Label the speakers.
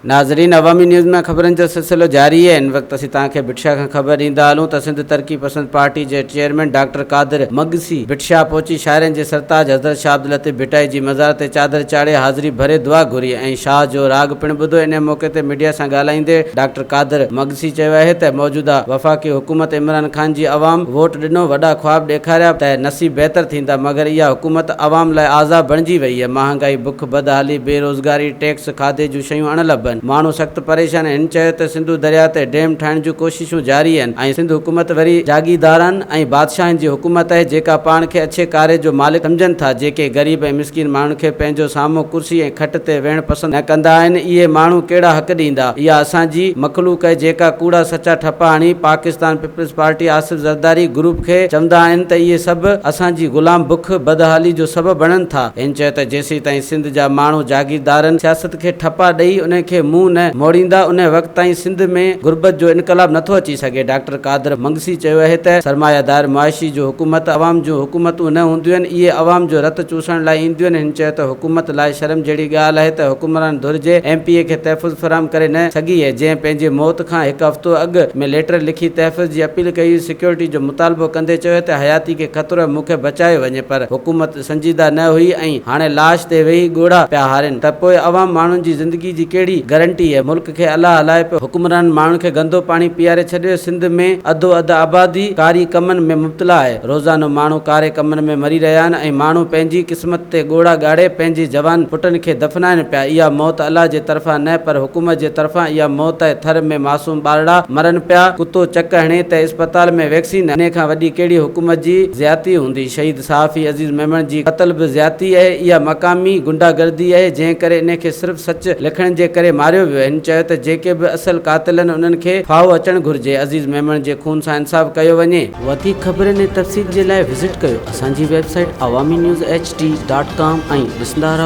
Speaker 1: ناظرين عوامي نيوز ۾ خبرن جو سلسلو جاري آهي هن وقت اسين توهان کي ڀٽ شاهه کان خبر ڏيندا هلون ته سنڌ ترقي پسند پارٽي جي چيئرمين ڊاڪٽر قادر مگسي ڀٽ شاهه پهچي شاعرن جي سرتاج حضرت شاهه عبداللطيف ڀٽائي جي مزار تي چادر چاڙهي حاضري ڀري دعا گهري ۽ شاهه جو راڳ پڻ ٻڌو انهي موقعي تي ميڊيا سان ڳالهائيندي ڊاڪٽر قادر مگسي چيو آهي ته موجوده وفاقي حڪومت عمران خان جي عوام ووٽ ڏنو وڏا خواب ڏيکاريا ته نصيب بهتر ٿيندا مگر اها حڪومت عوام لاء عذاب بڻجي وئي آهي مهانگائي بک بدحالي بيروزگاري ٽيڪس کاڌي جون شيون اڻلڀ آهن، ماڻهو سخت پريشان آهن، هن چيو ته سنڌو درياء تي ڊيم ٺاهڻ جون ڪوششون جاري آهن ۽ سنڌ حڪومت وري جاگيردارن ۽ بادشاهن جي حڪومت آهي جيڪا پاڻ کي اڇي ڪاري جو مالڪ سمجهن ٿا جيڪي غريب ۽ مسڪين ماڻهن کي پنهنجو سامهون ڪرسي ۽ کٽ تي ويهڻ پسند نه ڪندا آهن اهي ماڻهو ڪهڙا حق ڏيندا اها اسان جي مخلوق آهي جيڪا ڪوڙا سچا ٺپا هڻي Pakistan peoples party Asif Zardari group کي چوندا آهن ته اهي سڀ اسان جي غلام بک بدحالي جو سبب بڻن ٿا. هن چيو ته جيسيتائين سنڌ جا ماڻهو جاگيردارن سياست کي ٺپا ڏئي انهن کي منهن نه موڙيندا انهي وقت تائين سنڌ ۾ غربت جو انقلاب نٿو اچي سگهي. ڊاڪٽر قادر منگسي چيو اهي ته سرمايادار معاشي جون حڪومت عوام جون حڪومتون نه هونديون آهن اهي عوام جو رت چوسڻ لاء اينديون آهن. هن چيو ته حڪومت لاء شرم جهڙي ڳالهه آهي ته حڪمران ڌر جي ايم پي اي کي تحفظ فراهم ڪري نه سگهي اهي جنهن پنهنجي موت کان هڪ هفتو اڳ ۾ ليٽر لکي تحفظ جي اپيل ڪئي هئي سيڪيورٽي جو مطالبو ڪندي چيو ته حياتي کي خطرو آهي مون کي بچايو وڃي پر حڪومت سنجيده نه هئي ۽ هاڻي لاش تي ويهي ڳوڙها پيا هارين ته پوء عوام ماڻهن جي زندگي جي ڪهڙي گرنٽي اهي ملڪ کي الله هلائي پيو حڪمرانن ماڻهن کي گندو پاڻي پياري ڇڏيو سنڌ ۾ اڌو اڌ آبادي ڪاري ڪمن ۾ مبتلا آهي روزانو ماڻهو ڪاري ڪمن ۾ مري رهيا آهن ۽ ماڻهو پنهنجي قسمت تي ڳوڙها ڳاڙي پنهنجي جوان پٽن کي دفنائن پيا اها موت الله جي طرفان نه پر حڪومت جي طرفان اها موت آهي ٿر ۾ معصوم ٻارڙا مرن پيا ڪتو چڪ هڻي ته اسپتال ۾ ويڪسين انهي کان وڏي ڪهڙي حڪومت جي زيادتي هوندي شهيد صحافي عزيز ميمڻ جي قتل به زيادتي اهي اها مقامي غنڊا گردي اهي جنهن ڪري انهي کي صرف سچ لکڻ جي ڪري ماريو ويو هن چيو ته جيڪي به اصل قاتل آهن انهن کي ڦاهو اچڻ گهرجي عزيز ميمڻ جي خون سان انصاف ڪيو وڃي. وڌيڪ خبرن ۽ تفصيل جي لاء وزٽ ڪيو اسان جي website Awami news H D dot com ۽ ڏسندا رهو.